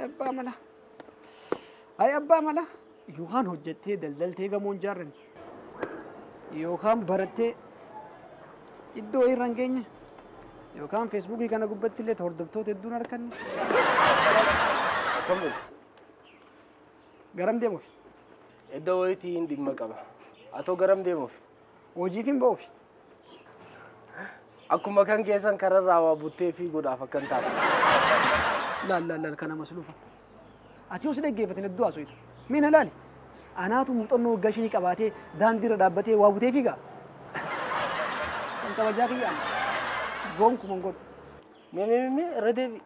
Ay abbaa mala. Ay abbaa mala. Yookaan hojjettee daldaltee gamoo hin ijaarranne. Yookaan barattee iddoo irra hin geenye. Yookaan feesbuukii kana gubbatti illee hordoftoota hedduun arganne. Akkam bulte? Garam deemuuf? Iddoo wayiitiin dhimma qaba. Atoo garam deemuuf? Hojiif hin ba'uuf. Akkuma kan keessan kararraa waa buttee fiiguudhaaf akkan taate. Laal laal laal kana masluufa. Ati yoo si dhaggeeffatin hedduu haasofta. Mee na laali. Anaatu muuxannoo waggaa shanii qabaatee daandii irra dhaabbatee waa butee fiiga. Kan kabajaa kiyya ana. Gonkuman godhu. Mee mee mee irra deebi.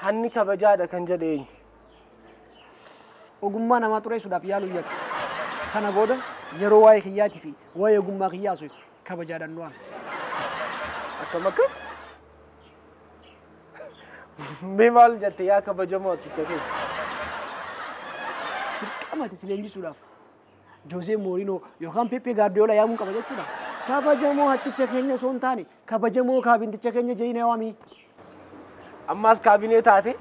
Hanni kabajaadha kan jedhe eenyu? Ogummaa namaa xureessuudhaaf yaaluu yakka. Kana booda yeroo waa'ee kiyyaatii fi waa'ee ogummaa kiyyaa haasoftu kabajaadhaan nu waami. Akkam akkam? Mee maal jette yaa kabajamoo atticha keessa? Dirqama ati si leenjisuudhaaf Josee Mourinho yookaan Pepe Guardiola yaamuu qaba jechuudha. Kabajamoo hatticha keenya osoo hin taane kabajamoo kaabinticha keenya jedhii na waami. Ammaas kaabinee taate?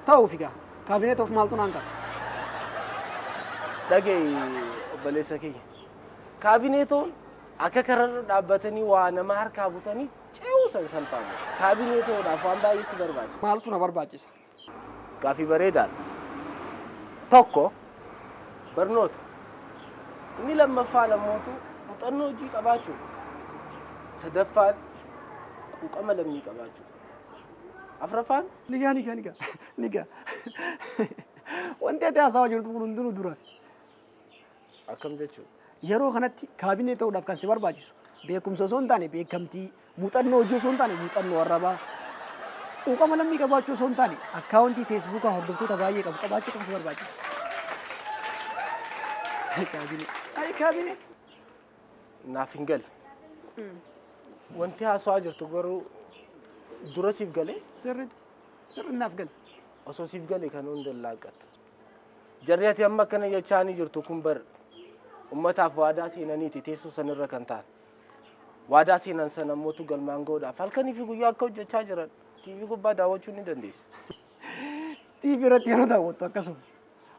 Ta'uuf egaa kaabinee ta'uuf maaltu naan qaba? Dhaga'i obboleessa kiyya. Kaabinee ta'uun akka kararra dhaabbatanii waa nama harkaa butanii ce'uu san salphaa miti. Kaabinee ta'uudhaaf waan baay'ee si barbaachisa. Maaltu na barbaachisa? Gaaffii bareedaadha. Tokko barnoota. Inni lammaffaan ammootu muuxannoo hojii qabaachuu. Sadaffaan quuqama lammii qabaachuu. Afraffaan Nigaa nigaa nigaa nigaa. Wanti ati haasawaa jirtu kun hundinuu dura. Akkam jechuudha? Yeroo kanatti kaabinee ta'uudhaaf kan si barbaachisu beekumsa osoo hin taane beekamtii, muuxannoo hojii osoo hin taane muuxannoo arrabaa, quuqama lammii qabaachuu osoo hin taane akkaawuntii feesbuukaa hordoftoota baay'ee qabu qabaachuu qofa si barbaachisa. Ay kaabinee! Ay kaabinee! Naaf hin galle. Wanti haasawaa jirtu garuu dura siif galee? Sirriitti sirri naaf gale. Osoo siif gale kan hunda laaqqatta. Jarri ati amma akkana jechaanii jirtu kun bar ummataaf waadaa seenaniiti teessoo sanirra kan ta'an. Waadaa seenan sana ammootu galmaan ga'uudhaaf halkanii fi guyyaa akka hojjechaa jiran TV gubbaa daawwachuu ni dandeessu. TV irratti yeroo daawwattu akkasuma.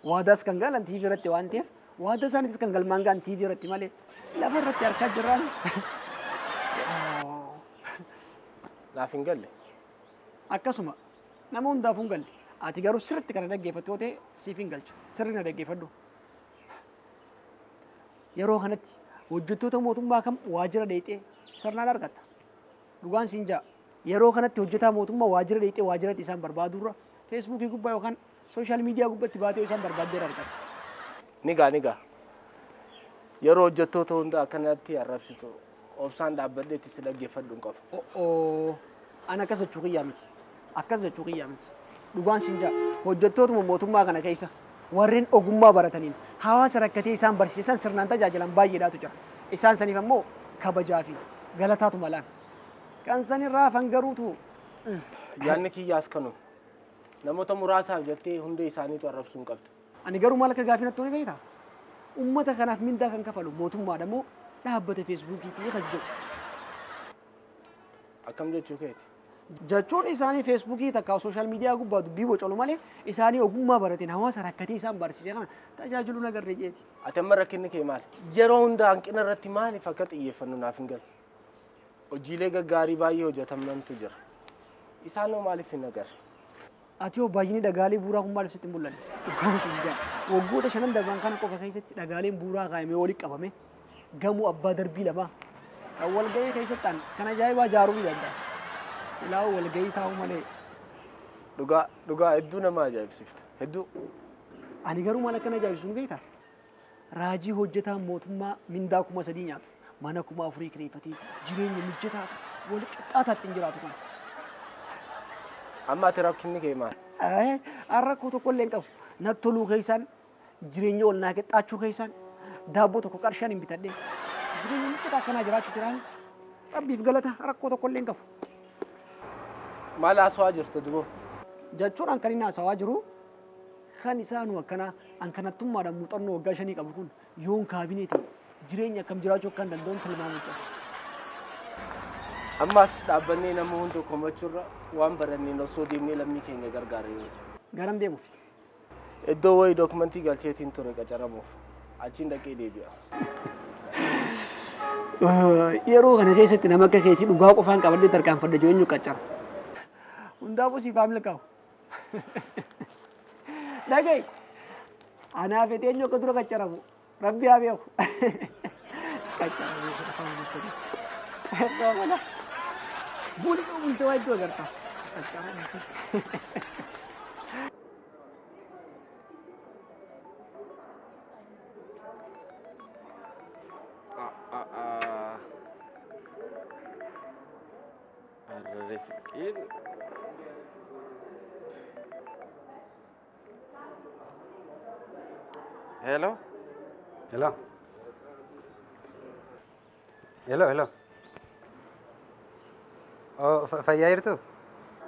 Waadaas kan galan TV irratti waan ta'eef waadaa isaaniitis kan galmaan ga'an TV irratti malee lafa irratti harkaa jirraan. Naaf hin galle. Akkasuma nama hundaafuu hin galle. Ati garuu sirriitti kana dhaggeeffattu yoo ta'e siif hin galcha. Sirri na dhaggeeffadhu. Yeroo kanatti hojjettoota mootummaa kam waajjira dheeyxee sirnaan argatta. Dhugaan siin ja'a. Yeroo kanatti hojjetaa mootummaa waajjira dheeyxee waajjiratti isaan barbaadurra feesbuukii gubbaa yookaan sooshaal miidiyaa gubbatti baatee isaan barbaaddee argatta. Ni ga'a ni ga'a. Yeroo hojjettoota hunda akkanatti arrabsitu obsaan dhaabbadhee itti si dhaggeeffadhu hin qabu. O'oo an akkas jechuu kiyyaa miti. Akkas jechuu kiyyaa miti. Dhugaan siin ja'a. Hojjettootuma mootummaa kana keessa warreen ogummaa barataniin hawaasa rakkatee isaan barsiisan sirnaan tajaajilan baay'eedhaatu jira. Isaan saniif ammoo kabajaa fi galataatu malaan. Kan sanirraa hafan garuutu Yaadni kiyyaas kanuma. Namoota muraasaaf jettee hundee isaaniitu arrabsuu hin qabdu. Ani garuu maal akka gaafii natti tole beektaa? Uummata kanaaf mindaa kan kafalu mootummaadha moo dhaabbata feesbuukiiti kan jedhu. Akkam jechuu keeti? Jechuun isaanii feesbuukii takka sooshaal miidiyaa gubbaa dubbii bocolu malee isaanii ogummaa barateen hawaasa rakkatee isaan barsiise kana tajaajiluu nagarre jeeti. Ati amma rakkinni kee maali? Yeroo hunda hanqina irratti maaliif akka xiyyeeffannu naaf hin galu. Hojiilee gaggaarii baay'ee hojjetamantu jira. Isaan hoo maaliif hin agarre? Ati hoo baay'inni dhagaalee buuraa kun maaliif sitti hin mul'anne? Dhugaan siin jaa. Waggoota shanan darban kana qofa keessatti dhagaaleen buuraa kaayamee walitti qabame gamoo abbaa darbii lamaa kan walgahii keessatti an kan ajaa'ibaa ijaaruu ni danda'a. Silaa walgahii taa'u malee. Dhugaa dhugaa hedduu nama ajaa'ibsiifta. Hedduu. Ani garuu maal akka na ajaa'ibsiisu ni beektaa? Raajii hojjetaan mootummaa mindaa 3000 nyaatu mana 4000 kireeffatee jireenya mijataa fi wal qixxaataa ittiin jiraatu kana. Amma ati rakkinni kee maali? An rakkoo tokko illee hin qabu. Natti toluu keessaan jireenya wal naa qixxaachuu keessaan daabboo tokko qarshaan hin bitadhee jireenya mijataa akkanaa jiraachuu jiraan Rabbiif galata rakkoo tokko illee hin qabu. Maal haasawaa jirta duboo? Jechuun an kan inni haasawaa jiru Kan isaanuu akkanaa an kanattummaadhaan muuxannoo waggaa shanii qabu kun yoon kaabinee ta'e jireenya akkam jiraachuu akkan danda'uun tilmaamuu jira. Ammas dhaabbannee nama hunda komachuurra waan baranneen osoo deemnee lammii keenya gargaara yoo jedhu. Garam deemuuf? Iddoo wayii dookumentii galcheetiin ture qacaramuuf. Achiin dhaqee deebi'a. Yeroo kana keessatti nama akka keetii dhugaa qofaan qabadhee tarkaanfadha jiru eenyu qacara? Hundaafuu siif haa milkaa'u. Dhaga'i. Anaa fedhe eenyu akka dura qacaramu? Rabbi haa beeku. Qacaramee afaan walitti. Buli bultee waa iddoo agarta. Qacaramee. Riskiin Hello? Hello. Hello, hello. Oh, fayyaa jirtu?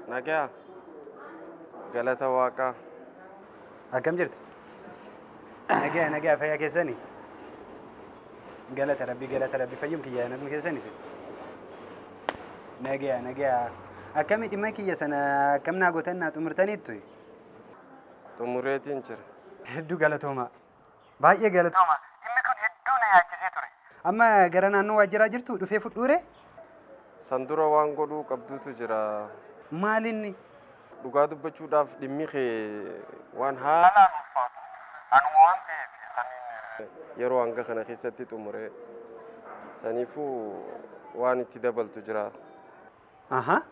Nagaa. Galata Waaqaa. Akkam jirtu? Nagaa, nagaa, fayyaa keessani? Galata Rabbii, galata Rabbii, fayyum kiyyaa naguma keessani isin? Nagaa, nagaa. Akkami dhimma kiyya sana akkam naa gootan naa xumurtaniittu? Xumureetiin jira. Hedduu galatooma. Baay'ee galatooma. Dhimmi kun hedduu na yaachisee ture. Amma gara naannoo waajjiraa jirtu dhufee fudhuure? San dura waan godhuu qabduutu jira. Maalinni? Dhugaa dubbachuudhaaf dhimmi kee waan haalaan ulfaatu. Anuma waan ta'eef saniin yeroo hanga kana keessatti xumuree. Saniifuu waan itti dabaltu jira. Aha.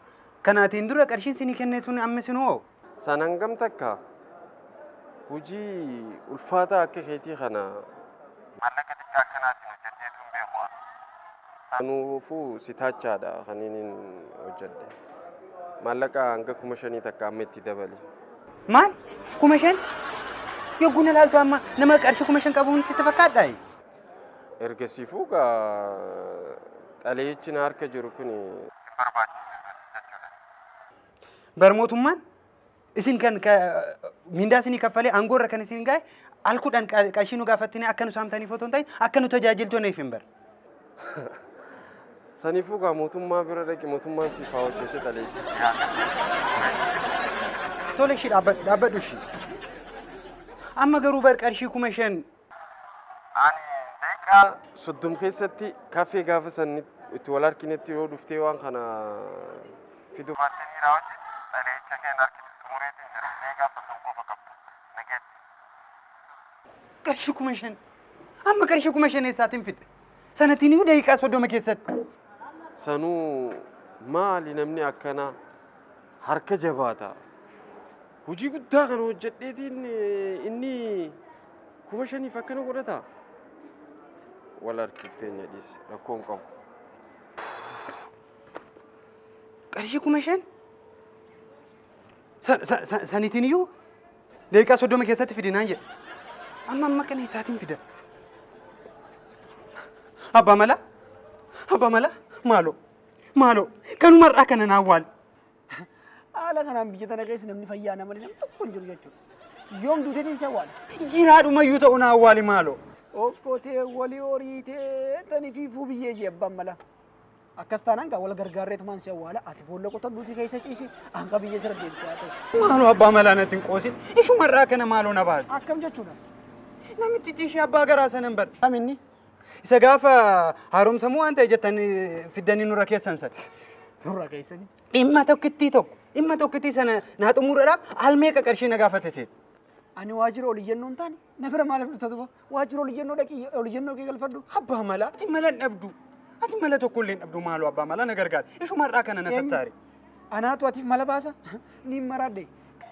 Kanaatiin dura qarshiin isinii kenne sun amma isin hoo? San hangam takka hojii ulfaataa akka keetii kana maallaqa xiqqaa akkanaatiin hojjedheetu hin beeku. Sanuufuu si taachaadha kan inni hojjedhe. Maallaqa hanga 5,000 takka amma itti dabali. Maal? 5,000? Yogguu na ilaaltu amma nama qarshii 5,000 qabuun sitti fakkaadhaa? Ergasiifuu gaa xalayichi na harka jiru kun Bar mootummaan isin kan mindaa isinii kaffalee aangoo irra kan isin gahe al kudhan qarshii nu gaafattanii akka nu saamtaniif otoo hin ta'in akka nu tajaajiltoniif hin bar. Saniifuu gaa mootummaa bira dhaqi mootummaan siif haa hojjete xalayichi. Tole ishii dhaabbadhu ishii. Amma garuu bar qarshii 5,000. Ani daqiiqaa 30 keessatti kafee gaafa san itti wal harkinetti yoo dhuftee waan kana fidu. Qarshii 5,000. Amma qarshii 5,000 eessaatiin fidde? Sanatiin iyyuu daqiiqaa 30 keessatti. Sanuu maali namni akkanaa harka jabaata. Hojii guddaa kana hojjedheetiin inni 5,000 akkana godhata. Wal harkiftee nyadhiis rakkoo hin qabu. Qarshii 5,000? Sanitiin iyyuu daqiiqaa 30 keessatti fidinaan jedhe. Amma amma kana eessaatiin fida? Abbaa malaa? Abbaa malaa? Maaloo? Maaloo? Kanumarraa kana naa awwaali. Haala kanaan biyya tana keessa namni fayyaa nama namni tokko hin jiru jechuudha. Yoom duuteetiin si awwaala? Jiraadhumayyuu ta'u naa awwaali maaloo. Okkotee walii horiitee tani fiifuu biyyee jee abbaan malaa. Akkas taanaan gaa wal gargaarreetumaan si awwaala ati boolla qotadhuutii keessa ciisi hanga biyya sirra deemtu haa ta'u. Maaloo abbaa malaa natti hin qoosin. Ishumarraa kana maaloo na baasi. Akkam jechuudha? Namichi ishee abbaa garaa sana hin badhu. Kam inni? Isa gaafa haaromsamuu waan ta'e jettanii fiddanii nurra keessan sana. Nurra keessanii? Dhimma tokkittii tokko. Dhimma tokkittii sana naa xumuruudhaaf al meeqa qarshii na gaafate seet? Ani waajjira oliyyannoo hin taane na bira maaliif dhufta duba? Waajjira oliyyannoo dhaqii oliyyannoo kee galfadhu. Abbaa malaa ati mala hin dhabdu. Ati mala tokko illee hin dhabdu maaloo abbaa malaa na gargaari. Ishumarraa kana na sattaari. Anaatu atiif mala baasa? Ni maraadhe.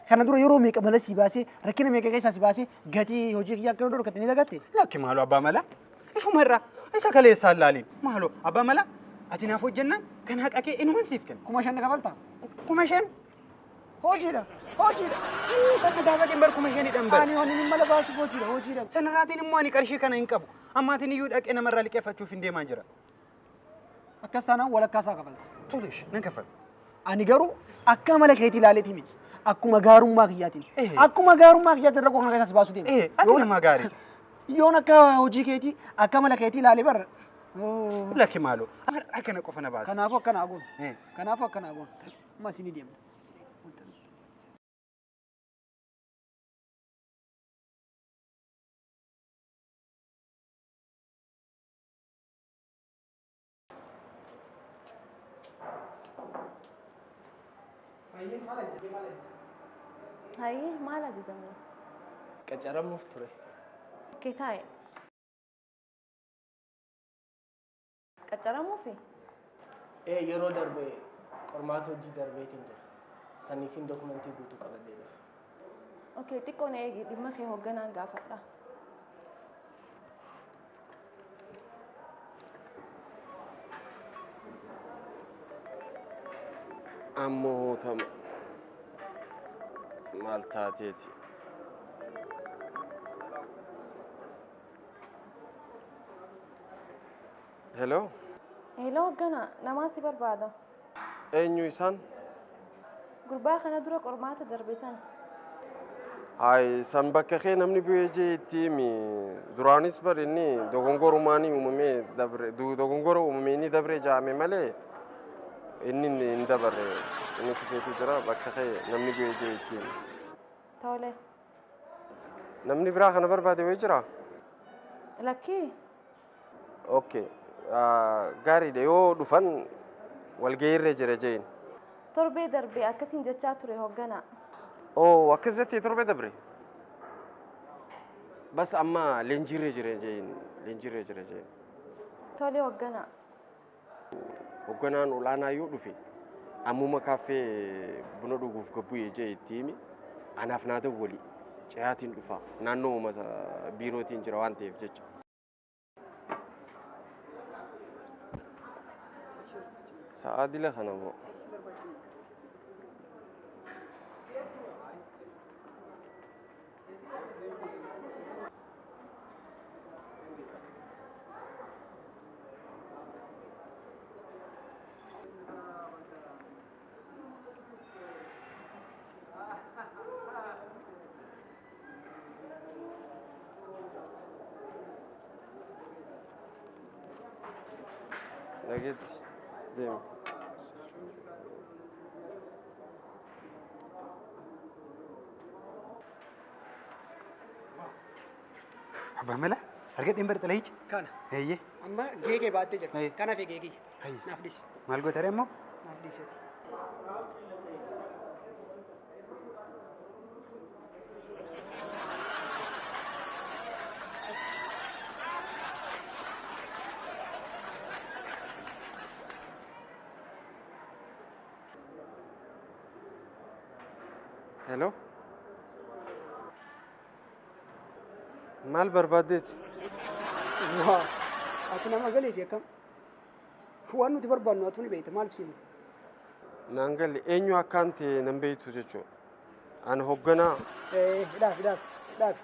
Kana dura yeroo meeqa mala si baasee rakkina meeqa keessaa si baasee gatii hojii kiyyaa akka dhorkatte ni dagatte? Lakki maaloo abbaa malaa. Ishumarraa isa kaleessaan laaliin. Maaloo abbaa malaa ati naaf hojjennaan kan haqa kee inuman siif kenna. 5,000 na kafaltaa? 5,000? Hojiidha. Hojiidha. Sana gaafateen bar 5,000 bar. Ani waan inni mala baasuuf hojiidha. Hojiidha. Sanarraatiin immoo ani qarshii kana hin qabu. Ammaatiin iyyuu dhaqee namarraa liqeeffachuuf hin deemaa jira. Akkas taanaan walakkaa isaa kafalta. Tolesh nan kafala. Ani garuu akka mala keetii ilaaleetii miti. Akkuma gaarummaa kiyyaatiin. Akkuma gaarummaa kiyyaatiin rakkoo kana keessaa si baasuu deema. Ati nama gaarii. Yoon akka hojii keetii akka mala keetii ilaalee bara. Lakki maaloo. Har'a kana qofa na baasi. Kanaafuu akkana haa goonu. Kanaafuu akkana haa goonu. Amma isinii deemna. Hayyee maal ajajamne? Qacaramuuf ture. Okkee taa'e. Qacaramuufi? Ee yeroo darbe qormaata hojii darbeetiin jira. Saniifin dokumentii guutuu qabadhee dhufe. Okkee xiqqoo na eegi dhimma kee hoogganaan gaafadha. Ammoo tama maal taateeti? Hello? Hello hoogganaa, namaa si barbaada. Eenyu isaan? Gurbaa kana dura qormaata darbe sana. Hayi, san bakka kee namni bu'ee jee itti himi. Duraanis bar inni dogongorumaanii uumamee dabre, dogongora uumamee inni dabre jaame malee inni hin dabarre. Inni kufeetu jira bakka kee namni bu'ee jee itti himi. Tole. Namni biraa kana barbaade wayii jiraa? Lakkii. Okay. Gaariidha yoo dhufan walgahiirra jira jeen. Torbee darbe akkasiin jechaa ture hoogganaa. Oh, akkas jettee torbee dabre? Bas amma leenjiirra jira jeen. Leenjiirra jira jeen. Tole hoogganaa. Hoogganaan olaanaa yoo dhufe ammuma kaaffee buna dhuguuf gabbu'ee jee itti himi. Anaaf naa dawwali. Cehaatiin dhufa. Naannoo uummata biirootiin jira waan ta'eef jecha. Sa'aa dila kana moo? Nageetti deemi. Abbaa mala argadheen bar xalayicha. Kana. Eeyyee. Amma geegee baattee jirta. Hayyee. Kanaaf geegee. Hayyee. Naaf dhiisi. Maal goota ree ammoo? Naaf dhiiseeti. Hello? Maal barbaaddeeti? Waa. Ati nama galeeti akkam? Waan nuti barbaannu atu ni beekta maaliif siima? Naan galle eenyu akkaan ta'e nan beektu jechuudha. Ani hoogganaa Hidhaaf hidhaaf hidhaaf.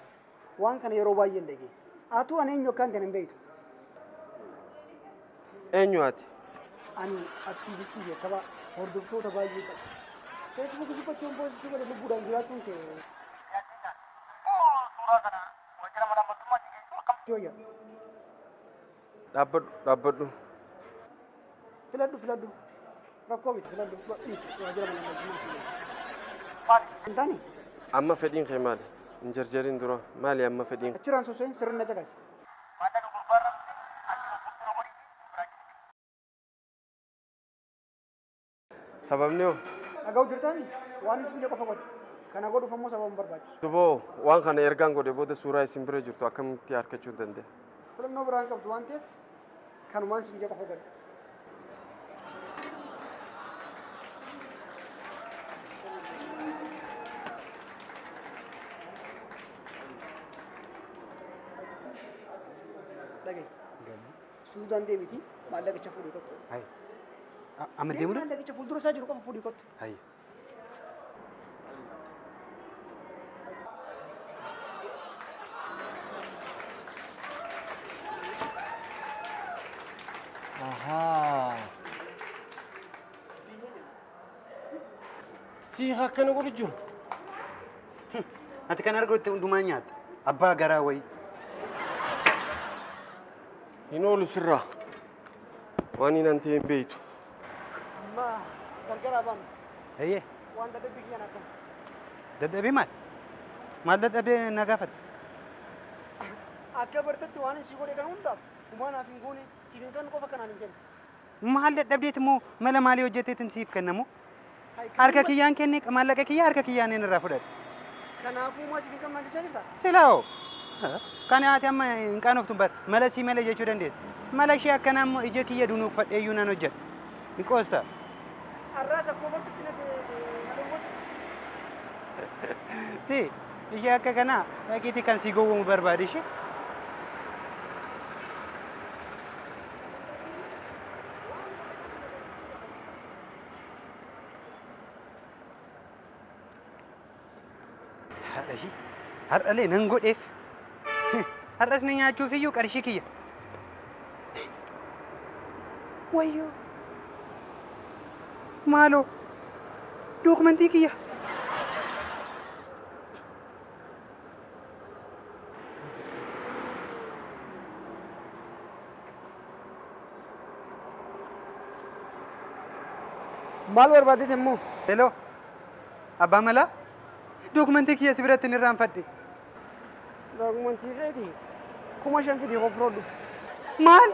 Waan kana yeroo baay'ee hin dhageenye. Atu ani eenyu akkaan ta'e nan beektu. Eenyu ati? Ani aktiivistii beekamaa hordoftoota baay'ee qaba. Feesbuukii dubbachuun poostii godhe lubbuudhaan jiraachuun kee. Suuraa kana waajjira mana mootummaatti geessu akkam? Dhaabbadhu dhaabbadhu. Filadhu filadhu. Rakkoo miti filadhu. Dhiisi waajjira mana mootummaatti geessu. Hin taane? Amma fedhiin kee maali? Hin jarjarin dura. Maali amma fedhiin? Achirraan soso'in sirna caqasi. Sababni hoo? Dhaga'u jirtaami? Waan isin jedhu qofa godhe. Kana godhuuf ammoo sababa hin barbaachisu. Duboo waan kana ergaan godhe booda suuraa isin bira jirtu akkamitti argachuu dandeenya? Filannoo biraa hin qabdu waan ta'eef kanumaan isin jedhu qofa godhe. Dhaga'i. Suudaan deemiti maallaqicha fuudhii kottu. Hayyee. Amma deemuu? Maallaqicha fuuldura isaa jiru qofa fuudhii kottu. Hayyee. Ahaa. Siiqa akkana godhu jiru. Ati kan argatte hundumaa nyaatta. Abbaa garaa wayii. Hin oolu sirraa. Waan hin antee hin beektu. Amma gargaraa baanu. Eeyyee. Waan dadhabbii kiyyaan akkam. Dadhabee maal? Maal dadhabee na gaafatte? Akka bartetti waan si godhe kana hundaaf humaa naaf hin goone siif hin kennu qofa kanaan hin kennu. Maal dadhabdeet immoo mala maalii hojjetteetiin siif kennamu? Harka kiyyaan kennee maallaqa kiyya harka kiyyaan inni irraa fudhadhe. Kanaafuu maa siif hin qabne jechaa jirta? Silaa hoo? Kana ati amma hin qaanoftu bar mala sii mala jechuu dandeessa. Mala ishee akkanaa immoo ija kiyya dunuunfadhee iyyuu nan hojjedha. Ni qoosta. Har'aas akkuma bartutti na dhowwatu. Si ishee akka kanaa dhaqiitii kan sii gowwoomu barbaade ishee. Haadha ishii har'alee nan godheef. Har'as ni nyaachuuf iyyuu qarshii kiyya. Wayyoo! Maaloo! Dookumentii kiyya. Maal barbaadeet immoo? Hello! Abbaa Malaa? Dookumentii kiyya si biratti hin irraanfadhe. Dookumentii keeti 5,000 fidii of fudhadhu. Maal?